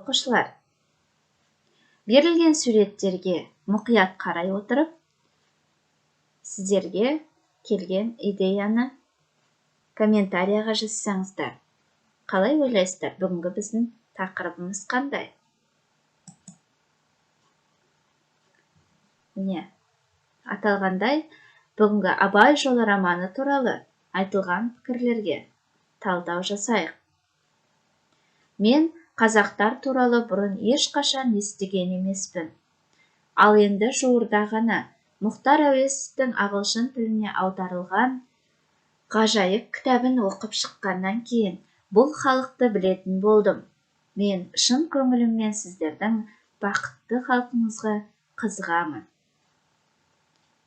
Оқушылар, берілген суреттерге мұқият қарай отырып, сіздерге келген идеяны комментарияға жазсаңыздар. Қалай ойлайсыздар, бүгінгі біздің тақырыбымыз қандай? Міне, аталғандай, бүгінгі Абай жолы романы туралы айтылған пікірлерге талдау жасайық. Мен қазақтар туралы бұрын ешқашан естіген емеспін. Ал енді жуырда ғана Мұхтар Әуезовтің ағылшын тіліне аударылған ғажайып кітабын оқып шыққаннан кейін бұл халықты білетін болдым. Мен шын көңіліммен сіздердің бақытты халқыңызға қызығамын.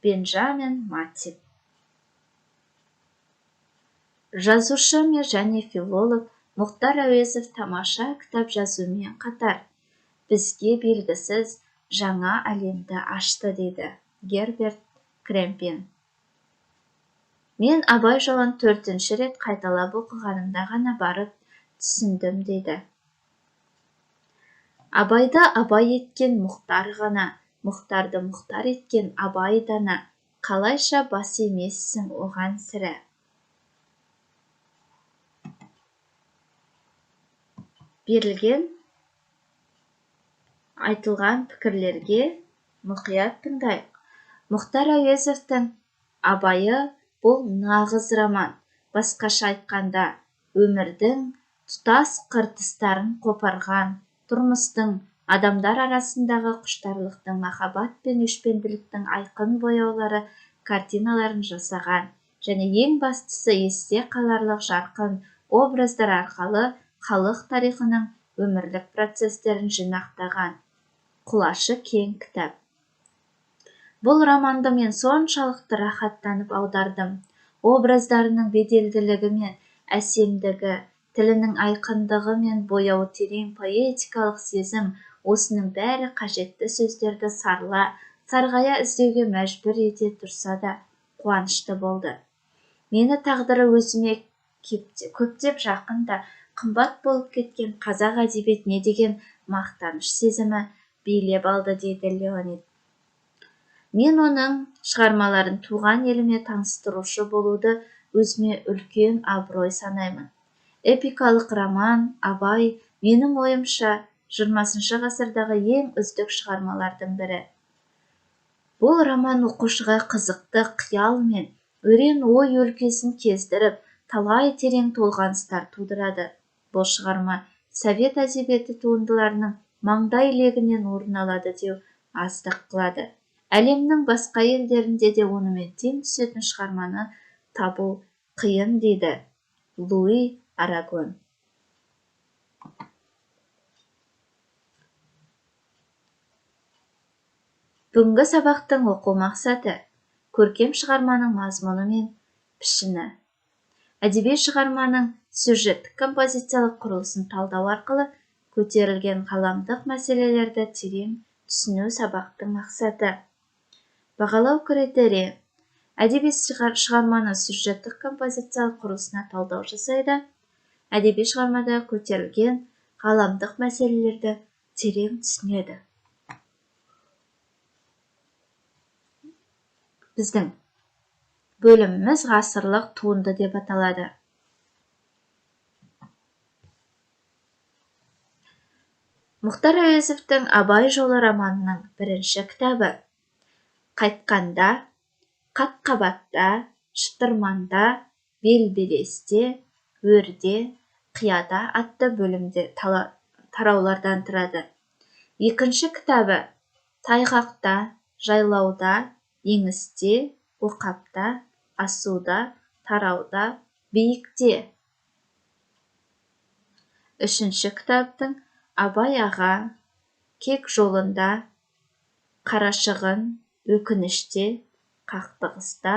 Бенджамин Матип. Жазушы және филолог Мұхтар Әуезов тамаша кітап жазумен қатар бізге белгісіз жаңа әлемді ашты, дейді Герберт Кремпин. Мен Абай жолын 4-ші рет қайталап оқығанымда ғана барып түсіндім, дейді. Абайды Абай еткен Мұхтар ғана, Мұхтарды Мұхтар еткен Абай дана, қалайша бас емессің оған сірә. Берілген айтылған пікірлерге мұқият тыңдайық. Мұхтар Әуезовтің Абайы бұл нағыз роман, басқаша айтқанда, өмірдің тұтас қыртыстарын қопарған, тұрмыстың, адамдар арасындағы құштарлықтың, махаббат пен өшпенділіктің айқын бояулары картиналарын жасаған және ең бастысы есте қаларлық жарқын образдар арқылы халық тарихының өмірлік процестерін жинақтаған құлашы кең кітап. Бұл романды мен соншалықты рахаттанып аудардым. Образдарының беделділігі мен әсемдігі, тілінің айқындығы мен бояуы терең поэтикалық сезім, осының бәрі қажетті сөздерді сарла, сарғая іздеуге мәжбүр ете тұрса да қуанышты болды. Мені тағдыры өзіме көптеп жақын да қымбат болып кеткен қазақ әдебиетіне деген мақтаныш сезімі билеп алды, дейді Леонид. Мен оның шығармаларын туған еліме таныстырушы болуды өзіме үлкен абырой санаймын. Эпикалық роман Абай менің ойымша 20 ғасырдағы ең үздік шығармалардың бірі. Бұл роман оқушыға қызықты қиял мен өрен ой өлкесін кездіріп, талай терең толғаныстар тудырады. Бұл шығарма совет әдебиеті туындыларының маңдай легінен орын алады деу аздық қылады. Әлемнің басқа елдерінде де онымен тең түсетін шығарманы табу қиын, дейді Луи Арагон. Бүгінгі сабақтың оқу мақсаты көркем шығарманың мазмұны мен пішіні. Әдеби шығарманың сюжеттік композициялық құрылысын талдау арқылы көтерілген ғаламдық мәселелерді терең түсіну сабақтың мақсаты. Бағалау критерийі. Әдеби шығарманың сюжеттік композициялық құрылысына талдау жасайды. Әдеби шығармада көтерілген ғаламдық мәселелерді терең түсінеді. Біздің бөліміміз ғасырлық туынды деп аталады. Мұхтар Әуезовтің Абай жолы романының бірінші кітабы. Қайтқанда, қат-қабатта, шытырманда, белбелесте, өрде, қияда атты бөлімде тараулардан тұрады. Екінші кітабы тайғақта, жайлауда, еңісте, оқапта, асуда, тарауда, биікте. Үшінші кітаптың Абай аға, кек жолында, қарашығын, өкініште, қақтығыста,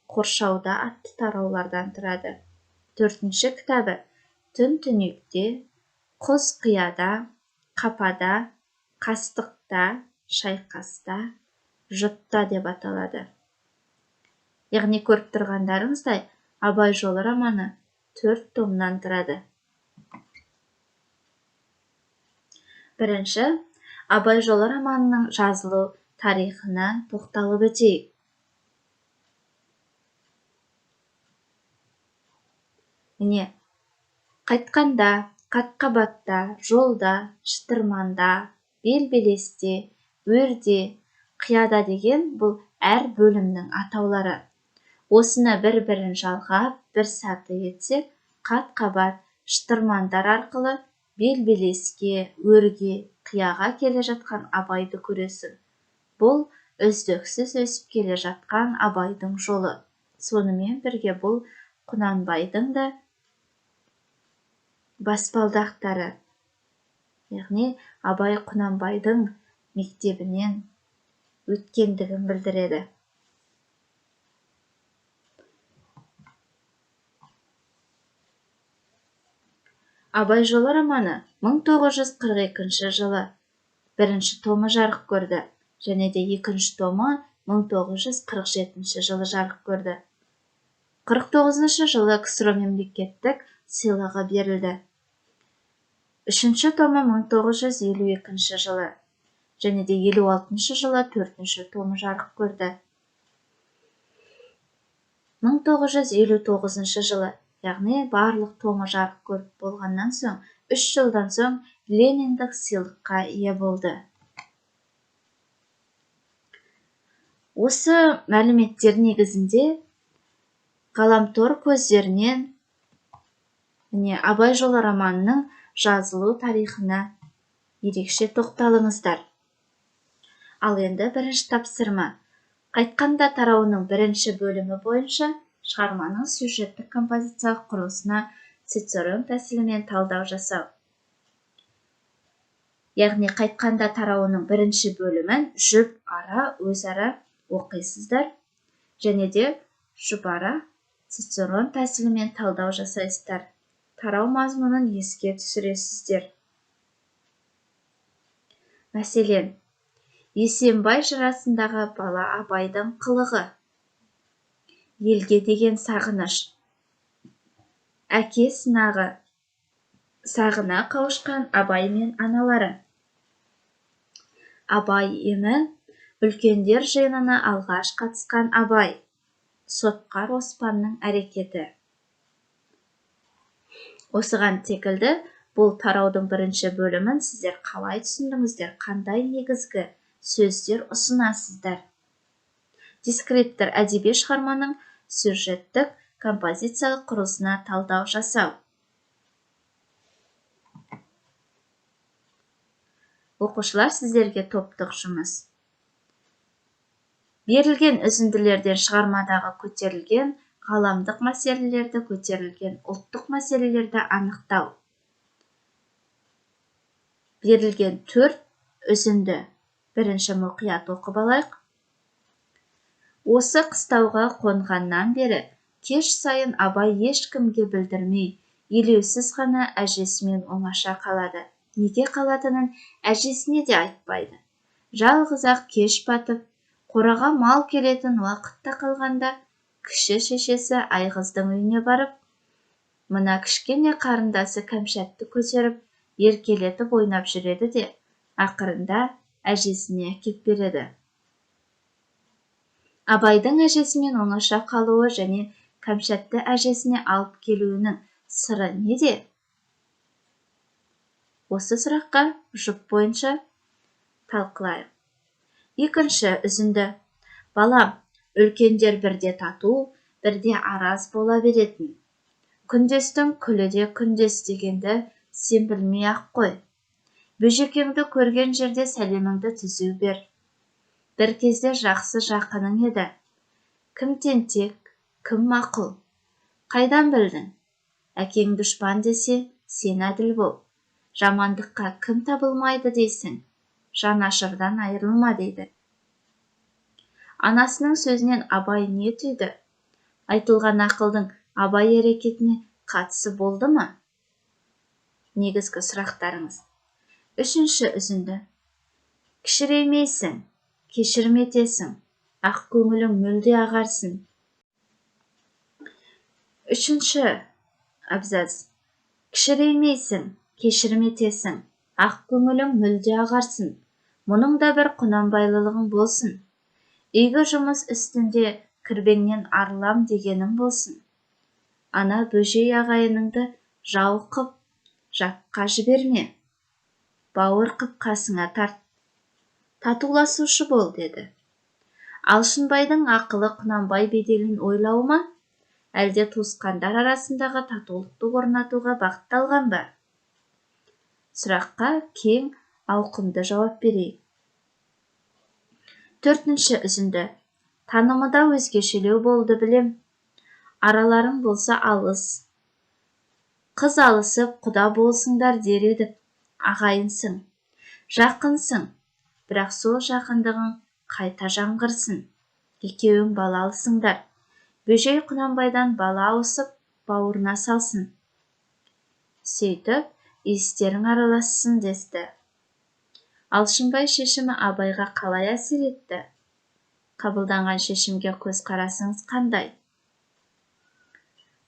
қоршауда атты тараулардан тұрады. Төртінші кітабы түн түнекте, құз қияда, қапада, қастықта, шайқаста, жұтта деп аталады. Яғни көріп тұрғандарыңыздай, Абай жолы романы 4 томнан тұрады. Бірінші, Абай жолы романының жазылу тарихына тоқталып өтейік. Міне, қайтқанда, қат-қабатта, жолда, шытырманда, бел-белесте, өрде, қияда деген бұл әр бөлімнің атаулары. Осыны бір-бірін жалғап, бір саты етсек, қат-қабат шытырмандар арқылы бел-белеске, өрге, қияға келе жатқан Абайды көресің. Бұл үздіксіз өсіп келе жатқан Абайдың жолы. Сонымен бірге бұл Құнанбайдың да баспалдақтары. Яғни Абай Құнанбайдың мектебінен өткендігін білдіреді. Абай жолы романы 1942 жылы бірінші томы жарық көрді, және де екінші томы 1947 жылы жарық көрді. 49 жылы КСРО мемлекеттік сыйлығы берілді. Үшінші томы 1952 жылы, және де 56 жылы төртінші томы жарық көрді. 1959 жылы, яғни барлық томы жарық көріп болғаннан соң, 3 жылдан соң Лениндік сыйлыққа ие болды. Осы мәліметтер негізінде ғаламтор көздерінен міне Абай жолы романының жазылу тарихына ерекше тоқталыңыздар. Ал енді бірінші тапсырма. Қайтқанда тарауының бірінші бөлімі бойынша шығарманың сюжеттік композициялық құрылысына Цицерон тәсілімен талдау жасау. Яғни қайтқанда тарауының бірінші бөлімін жұп ара өзара оқисыздар, және де жұп ара Цицерон тәсілімен талдау жасайсыздар. Тарау мазмұнын еске түсіресіздер. Мәселен, Есенбай жырасындағы бала Абайдың қылығы, елге деген сағыныш, әке сынағы, сағына қауышқан Абай мен аналары. Абай емі, үлкендер жиынына алғаш қатысқан Абай, сотқар Оспанның әрекеті. Осыған секілді бұл тараудың бірінші бөлімін сіздер қалай түсіндіңіздер, қандай негізгі сөздер ұсынасыздар? Дескриптор әдеби шығарманың сюжеттік композициялық құрылысына талдау жасау. Оқушылар, сіздерге топтық жұмыс. Берілген үзінділерден шығармадағы көтерілген ғаламдық мәселелерді, көтерілген ұлттық мәселелерді анықтау. Берілген 4 үзінді бірінші мұқият оқып алайық. Осы қыстауға қонғаннан бері кеш сайын Абай ешкімге білдірмей, елеусіз ғана әжесімен оңаша қалады. Неге қалатынын әжесіне де айтпайды. Жалғыз-ақ кеш батып, қораға мал келетін уақытта қалғанда, кіші шешесі Айғыздың үйіне барып, мына кішкене қарындасы Кәмшатты көтеріп, еркелетіп ойнап жүреді де, ақырында әжесіне әкеп береді. Абайдың әжесімен оңаша қалуы және Кәмшатты әжесіне алып келуінің сыры неде? Осы сұраққа жұп бойынша талқылайық. Екінші үзінді. Балам, үлкендер бірде тату, бірде араз бола беретін. Күндестің күлі де күндес дегенді сен білмей-ақ қой. Бөжекеңді көрген жерде сәлеміңді түзу бер. Бір кезде жақсы жақының еді. Кім тентек, кім мақұл? Қайдан білдің? Әкең дұшпан десе, сен әділ бол. Жамандыққа кім табылмайды дейсің? Жанашырдан айырылма дейді. Анасының сөзінен Абай не түйді? Айтылған ақылдың Абай әрекетіне қатысы болды ма? Негізгі сұрақтарыңыз. Үшінші үзінді. Кішіреймейсің, кешірім етесің, ақ көңілің мүлде ағарсын. Үшінші абзац. Кішіреймейсің, кешірім етесің, Ақ көңілің мүлде ағарсын. Мұның да бір құнанбайлылығың болсын. Игі жұмыс үстінде кірбеңнен арылам дегенің болсын. Ана Бөжей ағайыныңды жау қып жатқа жіберме. Бауыр қып қасыңа тарт. Татуласушы бол, деді. Алшынбайдың ақылы Құнанбай беделін ойлау ма, әлде туысқандар арасындағы татулықты орнатуға бағытталған ба? Сұраққа кең ауқымды жауап берейік. Төртінші үзінді. Танымы да өзгешелеу болды білем. Араларың болса алыс. Қыз алысып құда болсыңдар дер едік. Ағайынсың, жақынсың, бірақ сол жақындығың қайта жаңғырсын. Екеуің балалысыңдар. Бөжей Құнанбайдан бала ауысып, бауырына салсын. Сөйтіп, иістерің аралассын десті. Алшынбай шешімі Абайға қалай әсер етті? Қабылданған шешімге көзқарасыңыз қандай?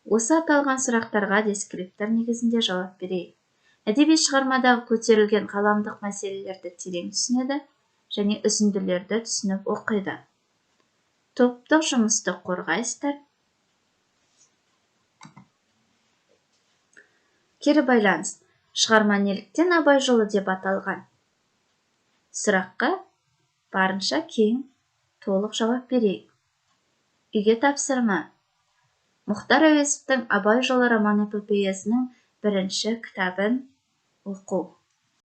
Осы аталған сұрақтарға дескриптор негізінде жауап берейік. Әдеби шығармадағы көтерілген ғаламдық мәселелерді терең түсінеді және үзінділерді түсініп оқиды. Топтық жұмысты қорғайсыздар. Кері байланыс. Шығарма неліктен Абай жолы деп аталған? Сұраққа барынша кең, толық жауап берейік. Үйге тапсырма. Мұхтар Әуезовтің Абай жолы роман-эпопеясының бірінші кітабын оқу.